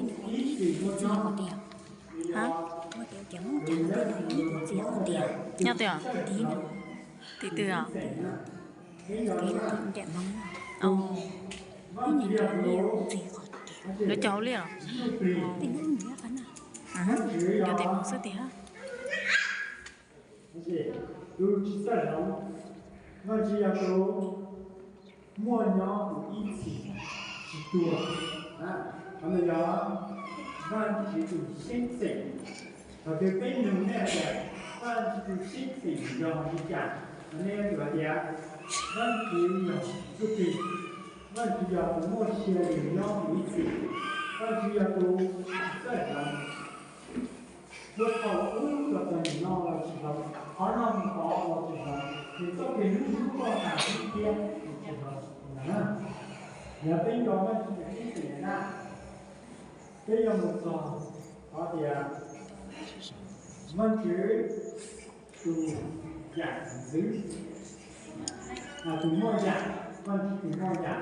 Ib txhis muaj txiv qhov tias, ha, muaj tias cov Hmoob Yaj no tej no ib tug txiv qhov tias, nyob twg os? Tim no, tim twg os? Tim no nram Hmoob, ib niam cov liaj txiv qhov tias, lawv cov hauj liaj los? Tim no ib niam qhov na, cov tim Hmoob xwb tiag. Tus tsis txawj hloov, Vajtswv yog tus muaj nyob mus ib txhis tsis tuag. Qhov no yog Vajtswv tus siab xeem. Thaum twg peb nug nej tias Vajtswv tus siab xeem yog li cas, nej yuav tsum hais tias Vajtswv yog txuj ci, Vajtswv yog tus muaj sia lus nyob mus ib txhis, Vajtswv yog tus tsis txawj hloov. Lub thaum ub los txog nim no los tsis hloov, qhov no mus tod los tsis hloov, ces txoj kev hlub hlub koj tas ib thiab los tsis hloov. Yog peb nco Vajtswv tus siab xeem na, peb yuav mus txog qhov tias Vajtswv tus yam ntxwv, tus muaj yam, Vajtswv tus muaj yam,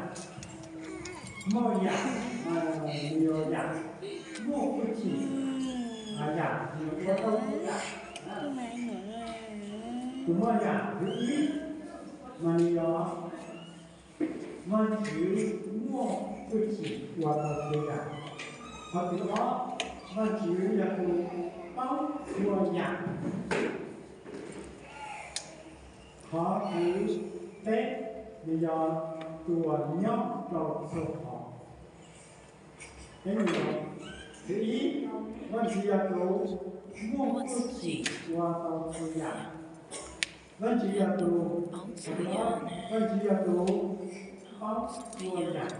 muaj yam, nws yog yam muaj hwj chim, yam nws ua tau txhua yam. Tus muaj yam thib ib mas nws yog Vajtswv muaj hwj chim ua tau txhua yam. Qhov thib ob, Vajtswv yog tus paub txhua yam. Qhov thib peb, nws yog tus uas nyob rau txhua qhov. Peb nug, thib ib, Vajtswv yog tus muaj hwj chim ua tau txhua yam. Vajtswv yog tus, Vajtswv yog tus paub txhua yam.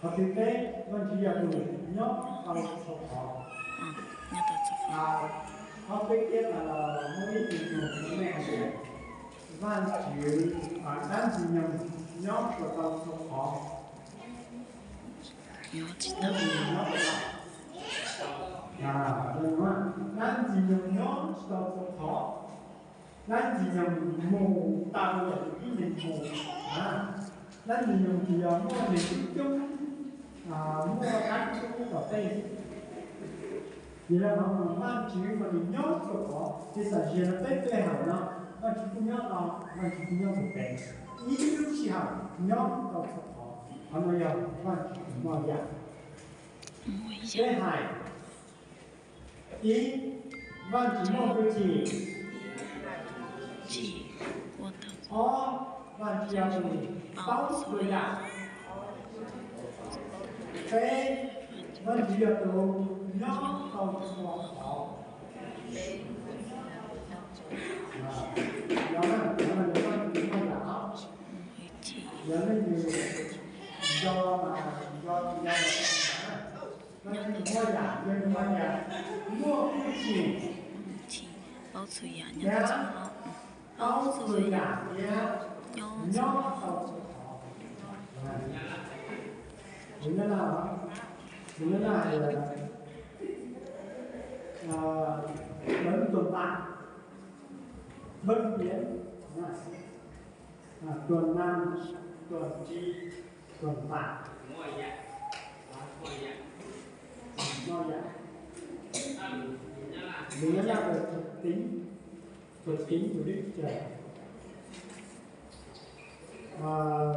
Qhov thib peb, Vajtswv yog tus nyob tau txhua qhov. Qhov peb thiab tas los muaj ib tug nug rau nej hais tias Vajtswv, dab Ntxwg Nyoog nyob puas tau txhua qhov? Dab Ntxwg Nyoog nyob tsis tau. Dab Ntxwg Nyoog nyob tsis tau txhua qhov. Dab Ntxwg Nyoog mus tau yam li tib neeg mus. Dab Ntxwg Nyoog tsis yog muaj neeg coob coob, muaj dab coob tom tej. Yog li no mas Vajtswv mas nws nyob txhua qhov, tsis xav ziag no peb tej hawm no, Vajtswv kuj nyob no, Vajtswv kuj nyob mus pem, ib lub sij hawm nyob tau txhua qhov. Qhov no yog Vajtswv tus muaj yam. Peb hais, ib, Vajtswv muaj hwj chim. Ob, Vajtswv yog tus paub txhua yam. Peb, Vajtswv yog tus nyob tau txhua qhov. Yog na, yog na, yog Vajtswv muaj yam ob. Yog leej twg nco mas nco, tsis nco mas Vajtswv muaj yam, yog nws muaj yam, muaj hwj chim. Paub txhua yam, paub txhua yam thiab nyob tau txhua qhov. Lus Nyab Laj, lus Nyab Laj hais tias, đấng tồn tại, bất biến, toàn năng, toàn trí, toàn tại. Muaj yam. Lus Nyab Laj là thuộc tính, thuộc tính của Đức Chúa Trời.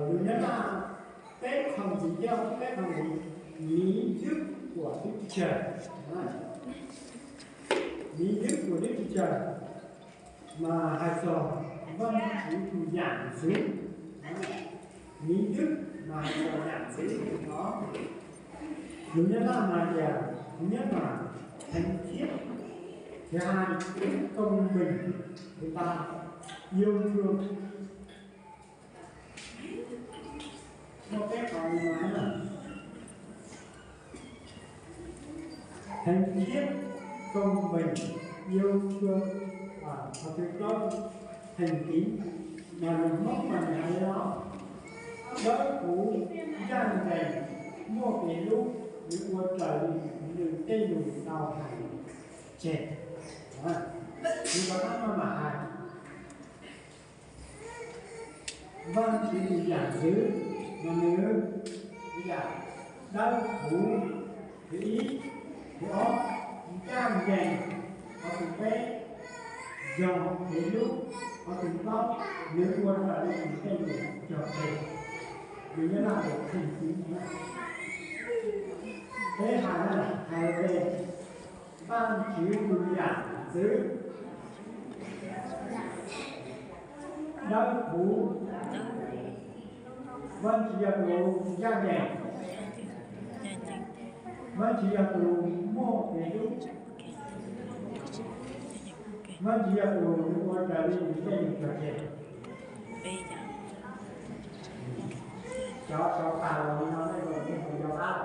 Lus Nyab Laj peb qhov ntxiv yog peb qhov ntxiv, lý đức của Đức Chúa Trời. Lý đức của Đức Chúa Trời. Mas hais txog Vajtswv tus yam ntxwv. Lý đức mas hais txog yam ntxwv no. Lus Nyab Laj mas tias, thứ nhất là thánh khiết, thứ hai công bình, thứ ba yêu thương. Muaj peb qhov no na. Thánh khiết, công bình, yêu thương, và qhov thib plaub, thành tín. Mas lus Hmoob mas nws hais li no, dawb huv, ncaj ncees, muaj kev hlub, nws ua raws li nws tej lus tau hais tseg. Nws kom tab no mas hais Vajtswv tus yam ntxwv no nws yam Dawb huv, thib ib, thib ob, ncaj ncees, qhov thib peb, yog thib lub, qhov thib plaub, nws ua raws li nws tej lus cog tseg. Yus nyob no ces txheej txwv na. Peb hais na, hais tias Vajtswv tus yam ntxwv dawb huv, Vajtswv yog tus ncaj ncees, Vajtswv yog tus muaj kev hlub, Vajtswv yog tus ua raws li nws tej lus cog tseg. Cov sawv tas los li no nej los nej puas nco qab?